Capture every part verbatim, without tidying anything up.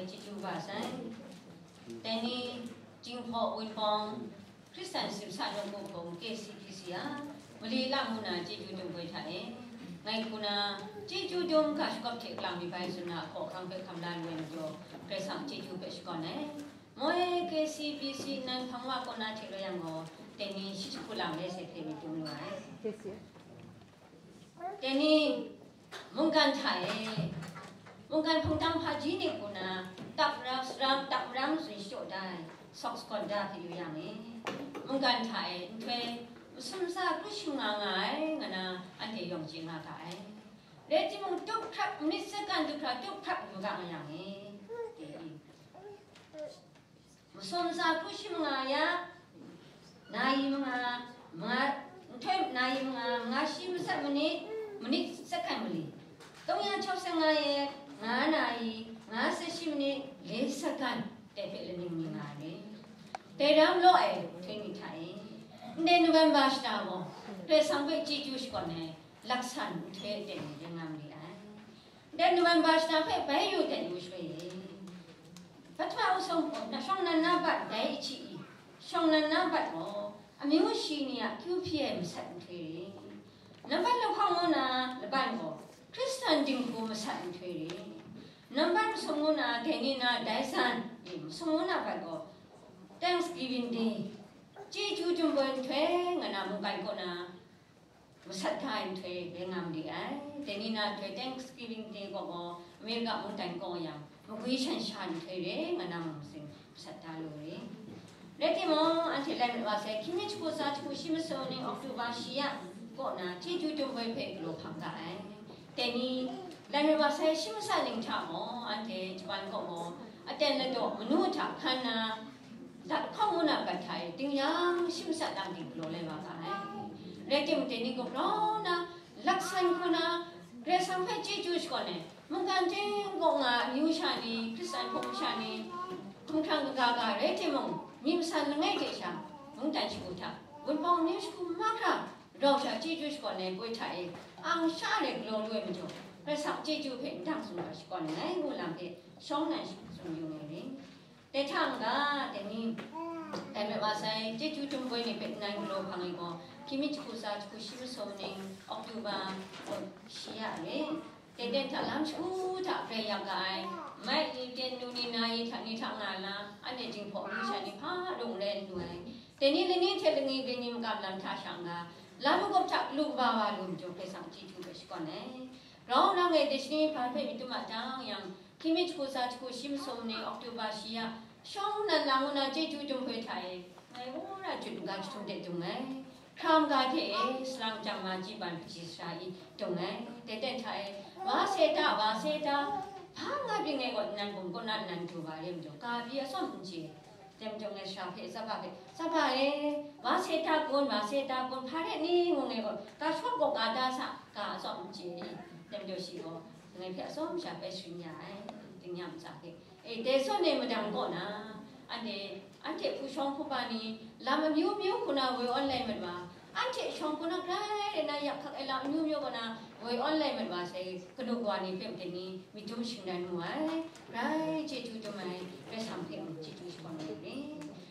Chyeju ba sai. Dai ni, Jinghpaw Wunpawng, Hkristan Simsa Nawku Hpung, K C B C a, mali lang ngu na chyeju dum goi hta e. Ngai hku na, chyeju dum ga shagawp hte lang mi bai tsun na, hkaw hkrang hpe hkam la lu ai majaw, Karai Kasang chyeju hpe shakawn ai. Moi K C B C nan hpang wa kaw na hte rai yang gaw, dai ni shi jahku lam le se hpe myit dum lu ai. Dai ni, mungkan hta e, mungkan hpungtang hpaji ni hku na, tak ram, saram, tak ram tsun shachyaw da ai, sawk sakawn da hpe yu yang e, mungkan hta e, nhtoi, masum sa kru shim nga nga ai, nga na, anhte yawng chye nga ga ai. Rai timung, tup hkrap, minit sakan du hkra, tup hkrap yu ga nga yang e, dai ni. Masum sa hku shi manga ya, nayi manga, manga, nhtoi nayi manga, manga shi matsat manit, manit sakan mali. Tong ya chawp sa nga ye, nga nayi, nga sa shi manit, le sakan, dai hpe laning mi nga ai. Dai ram law ai, hkoi ni hta e. Ndai November shata gaw, Karai Kasang hpe chyeju shakawn ai, laksan nhtoi aten ni rai nga mali ai. Dai November shata hpe bai yu dat yu shaloi e, Pahtma Usum, na shawng nan na bat dai ahti e, shawng nan na bat gaw, amyu shi ni a kyu hpyi ai masat nhtoi re. Nambat lahkawng ngu na laban gaw, Hkristan dinghku masat nhtoi re. Nambat masum ngu na dai ni na dai san, e, masum ngu na bat gaw, Thanksgiving Day, chyeju jumbai nhtoi nga na mungkan kaw na, masat da ai nhtoi rai nga mali ai. Dai ni na nhtoi Thanksgiving Day gaw gaw, America mungdan kaw yang, magwi shan sha nhtoi re nga na mung sing masat da lu re. Rai timung, anhte lai mat wa sai, hkying mi jahku tsa jahku shi masum ning October shi ya kaw na, chyeju jumbai hpe galaw hpang ga ai. Dai ni, lai mat wa sai, shi masat ning hta gaw, anhte Japan kaw gaw, aten ladaw manu hta hkan na, Lat hkawng ngu na bat hta e, tingnyang shi masat lang ting galaw lai wa ga ai. Rai timung, dai ni galaw na, laksan hku na, Karai Kasang hpe chyeju shakawn ai, mungkan ting kaw nga amyu sha ni, Hkristan hpung sha ni, hkumhkrang kaga ga rai timung, myit masan langai hte sha, mungdan shagu hta, Wunpawng amyu shagu mahkra, rau sha chyeju shakawn ai poi hta e, ang sha ai galaw lu ai majaw, Karai Kasang chyeju hpe ndang tsun ga shakawn ai ngu lam hpe, shawng nan tsun yu ai ni. Dai hta n-ga, dai ni, dai mat wa sai, chyeju jumbai ni hpe nnan galaw hpang ai gaw, hkying mi jahku tsa jahku shi masum ning, October, shi ya re. Dai ten hta lam shagu hta grai yak ga ai, mai ni, ten nu ni, na yi hta ni hta nga la, anhte Jinghpaw amyu sha ni hpa rung rai n lu ai. Dai ni lani hte lani byin ni makam lam hta sha n-ga, lam magup hta galu kaba wa lu majaw, Karai Kasang chyeju hpe shakawn ai. Grau nang e deshani hpa hpe myit dum a jang yang, hkying mi jahku tsa jahku shi masum ni October shi ya, shawng nan lang ngu na chyeju jumbai hta e, ngai wora jut maga jahtum de dung ai. Hkra maga hte e, salang chyang ma chyi ban hpaji sara i dung ai. Dai ten hta e, wa se da, wa se da, hpa nga byin ai gaw, nnan bum kaw na nnan du ga re majaw, ga pyi atsawm n chye. Dai majaw ngai sara hpe, tsaba hpe, "Tsaba e, wa se da kun, wa se da kun, hpa ret ni?" ngu ngai gaw, "Ga shawp gaw ga da sa, ga atsawm n chye." Dai majaw shi gaw, ngai hpe atsawm sha bai sharin ya ai, tingnyang ntsa hpe. E, dai zawn e madang kaw na, anhte, anhte hpu shawng hpuba ni, lam amyu myu hku na woi awn lai mat wa, anhte shawng hku na grai rai na yak hkak ai lam amyu myu kaw na woi awn lai mat wa sai, kanu kawa ni hpe made ni, myit dum shingran mu ai, grai chyeju dum ai, Karai Kasang hpe mung chyeju shakawn ai ni.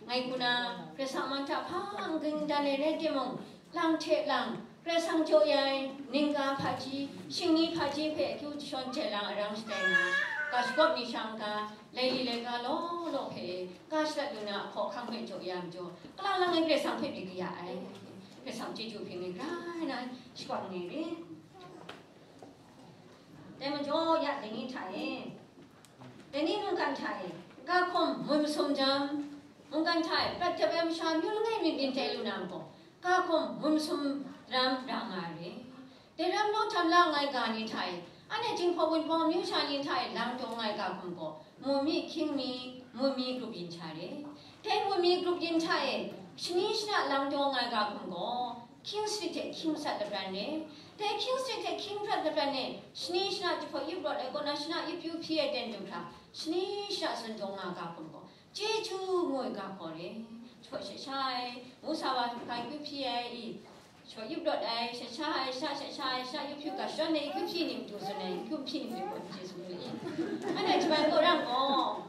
Ngai hku na, Karai Kasang man hta hpa n-gun dan ai rai timung, lang hte lang, Karai Kasang jaw ya ai, ningga hpaji, shingni hpaji hpe akyu jashawn jai lang arang shatai na, ga shagawp ni sha n-ga, laili laika law law hpe, ga shalat lu na, ahkaw ahkang hpe jaw ya majaw, kalang lang ai Karai Kasang hpe myit kaya ai, Karai Kasang chyeju hping ai grai na, shakawn ai ni. Dai majaw ya dai ni hta e, dai ni mungkan hta e, ga hkum mun masum jang, mungkan hta e prat dap ai masha amyu langai mi byin tai lu na gaw, ga hkum mun masum ram ra nga ai re. Dai ram law htam la nngai ga ni hta e, anhte Jinghpaw Wunpawng amyu sha ni hta e lang taw nngai ga hkum gaw, mu mi, hkying mi, mu mi grup yin hta re. Dai mu mi grup yin hta e, shani shana lang taw nngai ga hkum gaw, hkying sanit hte hkying masat lapran re. Dai hkying sanit hte hkying prat lapran e, shani shana jahpaw yup rawt ai kaw na shana yup yu hpyi ai ten du hkra, shani shana tsun taw nga ga hkum gaw, chyeju ngu ai ga hkaw re. Jahpaw shat sha ai, ngu sa wa hkra yup hpyi ai i, jahpaw yup rawt ai, shat sha ai, sha shat sha ai, sha yup hpyi ga shadawn ai, yup hpyi ni matu tsun ai, yup hpyi ni matu gaw n chye tsun ai i. Anhte Japan kaw rang gaw,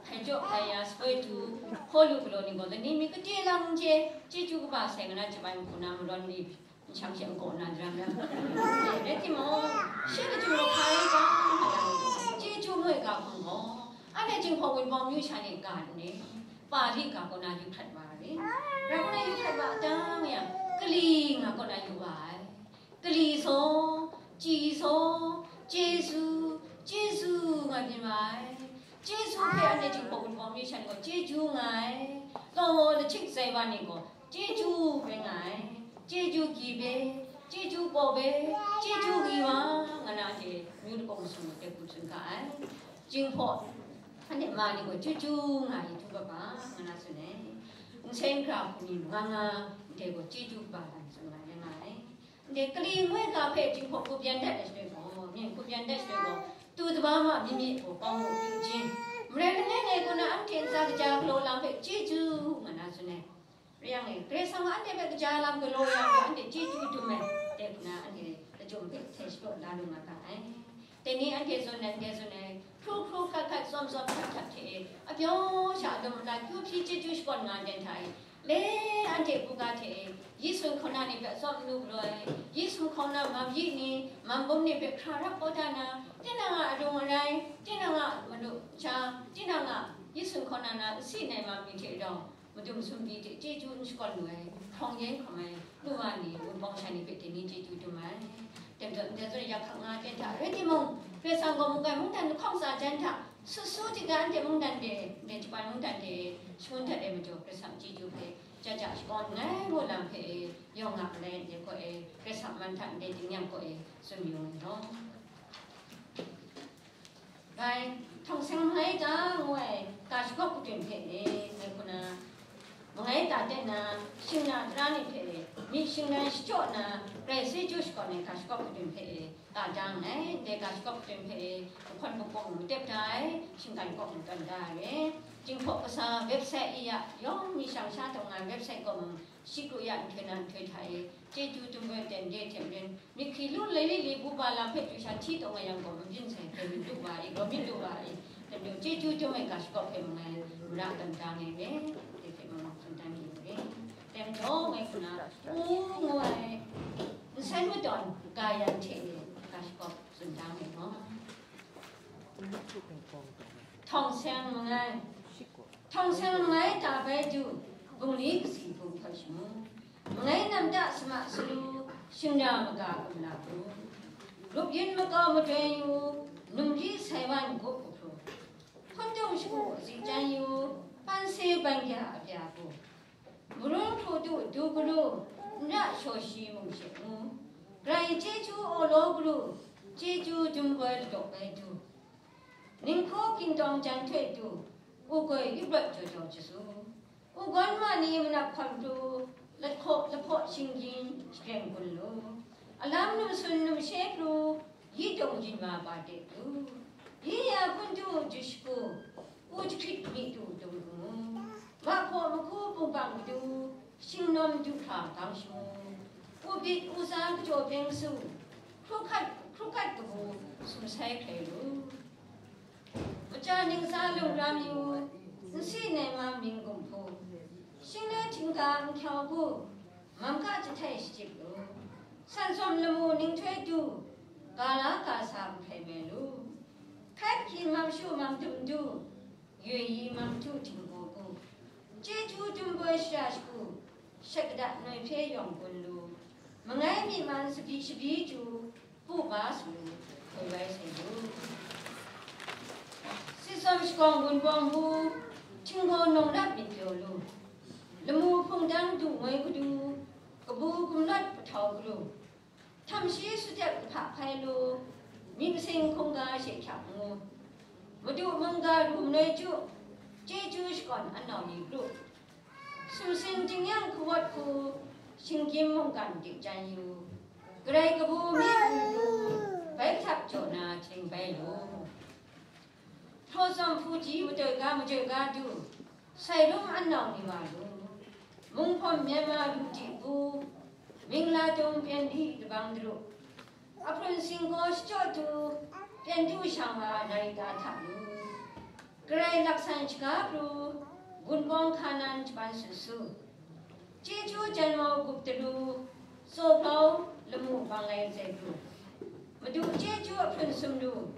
Hpawlu galaw ni gaw, lani mi kade lang n chye, chyeju kaba sai nga na chyabai hku na marawn ni, nshang she n kaw na daram lam. Rai timung, shi lachyum rawk hpa rai ga, chyeju ngoi ga hpang gaw, anhte Jinghpaw Wunpawng myu sha ni ga nni, Pali ga kaw na yu hkrat wa ai. Rai nna yu hkrat wa atang yang, kali nga kaw na yu wa ai. Kali saw, chyi saw, chyeju, chyeju nga byin wa ai. Chyeju hpe anhte Jinghpaw Wunpawng myu sha ni gaw chyeju nga ai. Law lachik sai wa ni gaw chyeju rai nga ai. Chyeju gyi hpe, chyeju paw hpe, chyeju gyi wa, nga na anhte myu lakau masum de hku tsun ga ai. Jinghpaw anhte ma ni gaw chyeju nga ai, chyeju kaba, nga na tsun ai. Nsen hkra hku ni nga nga, ndai gaw chyeju kaba lam tsun nga ai, nga ai. Ndai kali ngoi ga hpe Jinghpaw hku byan dat ai shaloi gaw, myen hku byan dat shaloi gaw, tu taba ma mi mi gaw, pawng mu pyu jin. Marai langai ngai kaw na anhte ntsa kaja galaw lam hpe chyeju, nga na tsun ai. Rai yang e, Karai Kasang gaw anhte hpe kaja lam galaw yang gaw, anhte chyeju dum ai, dai hku na anhte lachyum hpe hte shapraw la lu nga ga ai. Dai ni anhte zawn ai, ndai zawn ai, hkru hkru hkat hkat, tsawm tsawm hkat hkat hte e, apyaw sha alum ala kyu hpyi chyeju shakawn nga ai hta e, le anhte buga hte e, Yesu hkauna ni hpe tsawm lu galaw ai, Yesu hkauna mam yi ni, mam bum ni hpe hkra rap kau da na, tinang a arung arai, tinang a madu sha, tinang a Yesu hkauna na nsi nai mam ni hte rau, madung sumri hte chyeju n shakawn lu ai, hprawng yen hkrum ai, nu wa ni, wunpawng sha ni hpe dai ni chyeju dum ai. Dai majaw, ndai zawn yak hkak nga ten hta rai timung, Karai Kasang gaw mungkan mungdan lahkawng tsa jan hta, sut su hte ga anhte mungdan de, ndai chyabai mungdan de, shangun dat ai majaw, Karai Kasang chyeju hpe, ja ja shakawn nngai ngu lam hpe e, yawng nga malai ndai gaw e, Karai Kasang man hta ndai tingnyang gaw e, tsun yu ai law. Bai, Htawng Seng Mangai Ta ngu ai ga shagawp kadun hpe e, ngai hku na, mangai ta ten na, shing na tara ni hpe e, myit shingran shachyaw na, grai chyeju shakawn ai ga shagawp kadun hpe e, ga da nngai, ndai ga shagawp kadun hpe e, lahkawn makawng matep da ai, shinggan kawng tawn da ai re. Jinghpaw kasa website i ya, yawng mi shang sha tawn nga ai website kaw mung, shi kru ya nhtoi na nhtoi hta e, chyeju dum ai ten de hte maren, myit hkri lu lai li li bu ba lam hpe pru sha hti taw nga yang gaw, mabyin sai hpe myit lu wa i, gaw myit lu wa i, dan daw chyeju dum ai ga shagawp hpe mangai, mara tawn da ngai re, dai hpe mung tsun dan yu re. Dai majaw ngai hku na, u ngu ai, nsen madawn ga yan hte e ga shagawp tsun da ngai gaw. Htawng Seng Mangai. Htawng Seng Mangai ta bai du, bungli kasi bung hkoi shamu. Mangai nam da sama salu, shingna maga kumla pru. Rup yin makau madoi yu, numri saiwan gup kahpru. Hpundung shagu azi jan yu, panse ban gya abya bu. Marun hkru du du garu, n ra shaw shi mung she ngu. Grai chyeju awlaw garu, chyeju dum goi ladaw bai du. Ninghkaw ging tawng jan htoi du, u goi yup rawt jaw jaw jasu. U gawn ma ni manap hkawm du, lahkaw lahpaw shinggyim shagreng gun lu. Alam num sun num she pru, yi dawng yin ma ba de du. Yi ya hpun du ju shagu, u jahkrit mi du dung gu mu. Mahpaw mahku bung bang madu, shingnawm du hkra gang shamu. U bit u za kajaw beng su, hkruhkat hkruhkat kabu sumsai hkrai lu. Maja ningsa lung ram yu, nsi nai ma mying gumhpu. Shingle htingga nhkyau gu, mangga jahtai shachyip lu. San sawm lamu ninghtoi du, ga la ga sa nhpai mai lu. Hkai hpyi mam shu mam dum du, yoi yi mam htu htingbu gu. Chyeju dum boi shara shagu, shat kata noi hpe yawng gun lu. Mangai myi man sabi shabi ju, pu ba su, hoi wai sai du. Sitsawm shakawng gun bawng bu, htinggaw nawng rap myit pyaw lu. Lamu hpungdan du ngoi kadu, kabu gumlawt pahtau galu. Htam shi sutep kahpa hpai lu, myit masing hkungga she hkyap ngu. Madu mungga rum noi ju, chyeju shakawn anau ni kru. Sumsing jingnyang hkawat hku, shinggyim mungkan dik jan yu. Karai kabu mi hku pru, bai htap jaw na hting bai lu. Hpraw tsawm hpuji madoi ga majoi ga du, sai rum anau ni wa lu. Munghpawm Myanmar lu di bu, Mingla dung pyan di labang daru. Ahprun singgaw shachyaw du, pyan du shang wa narita hta lu. Karai laksan shaga pru, Gunpawng Hkanan Japan Sut Su, Chyeju Janmau Gup Talu, Tsaw Bau Lamu Bang Ai Zai Pru, Madu Chyeju Ahpun Sumlu,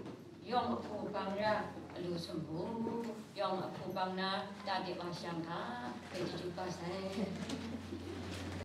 Yawng Ahpu Bang Ra Alu Sumpu, Yawng Ahpu Bang Na, Tade Wa Shang Hka, Hpe Chyeju Kau Sai.